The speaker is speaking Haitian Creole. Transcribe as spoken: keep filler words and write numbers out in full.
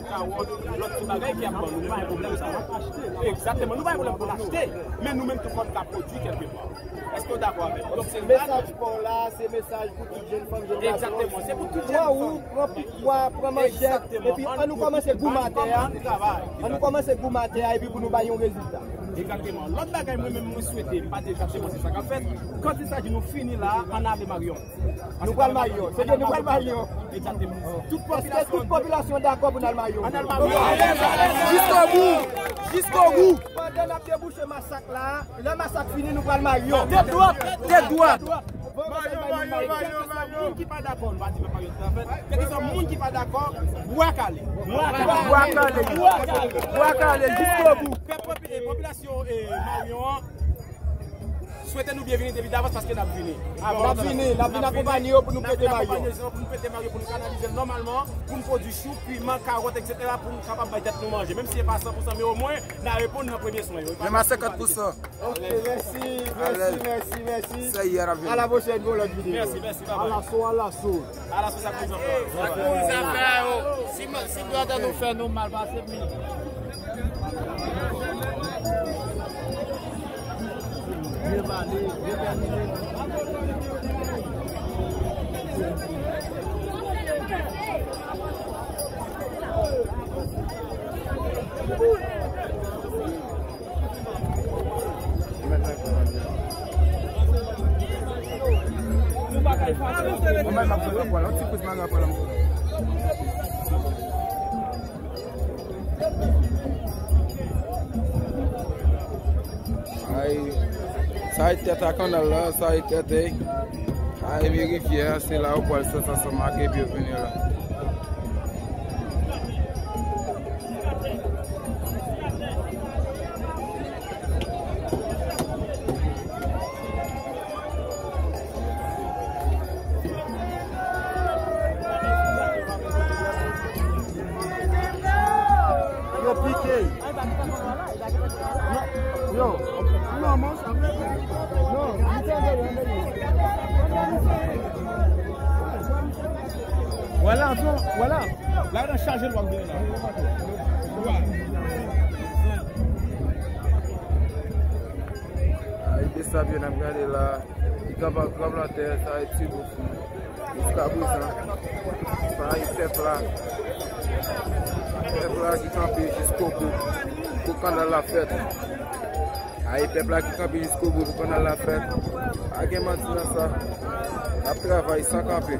Kawòt, lòt ti bagay ki ap ban nou, nou pa gen pwoblèm sa. Egzakteman, nou pa gen pwoblèm pou n achte, men nou menm tou fò n ka pwodui kèlke pa. Èske w dakò avè m? Donk, se mesaj pa w la, se mesaj pou tout jèn fanm, jèn gason. Egzakteman, se pou tout jèn fanm. Pran wou, pran pikwa, pran manchèt, epi ann nou kòmanse goumen atè a. Ann nou kòmanse goumen atè a, epi pou nou bay yon rezilta. Egzakteman. Lòt bagay, mwen menm, mwen swete, m pa te egzakteman se sa k ap fèt. Kandidatè nou fini la, ann ale Marion. Nou pral Marion. Se ke nou pral Marion. Egzakteman. Tout popilasyon. Èske tout popilasyon dakò pou n al Marion? Ann al Marion. Jiskobou. Jiskobou. Pandan n ap debouche masak la, lè masak fini, nou pral Marion. Tèt dwat. Tèt dwat. Marion, Marion, Marion, Marion. Kèlkeswa moun ki pa dakò, nou pa di pèp Marion sa fèt. Kèlkeswa moun ki pa dakò, bwa kale. Bwa kale. Bwa kale. Bwa kale. Jiskobou. Pèp popi-, eh, popilasyon, eh, Marion an, swete nou byenvini depi davans paske n ap vini. N ap vini, n ap vin akonpanye yo pou nou pete mayo. N ap vin akonpanye yo pou nou kanalize l nòmalman, pou n pwodui chou, piman, kawòt, etsetera, pou nou kapab bay tèt nou manje. Menm si se pa san pou san, men omwen, n a reponn nan premye swen yo. Menm a senkant pou san. Ok, mèsi, mèsi, mèsi, mèsi. Sa y e, n ap vini. A la pwochèn pou yon lòt videyo. Mèsi, mèsi, babay. Alaso, alaso. Alaso sa kouz anfè. Sa kouz anfè yo. Si, si brother nou fè nou mal, pase m li. Ay, sa e tèt a kanal la, sa e tèt e. Ay, men rivyè a, se la yo pral sot ansanm ak epi yo vini la. Yo pike. Yo, yo. Non, man, sa vle di. Non, li te vle, li te vle. Vwala, vwala. La, nan chaje l w ap vini la. Ay, de sa byen ap gade la. Li kanpe ak tranblanntè, sa e ti bout. Jiska prezan, sa e pèp la. Pèp la ki kanpe jiskobou pou kanal la fèt. A e pèp la ki kanpe jiskobou pou kanal la fèt. Pa gen manti nan sa. N ap travay san kanpe.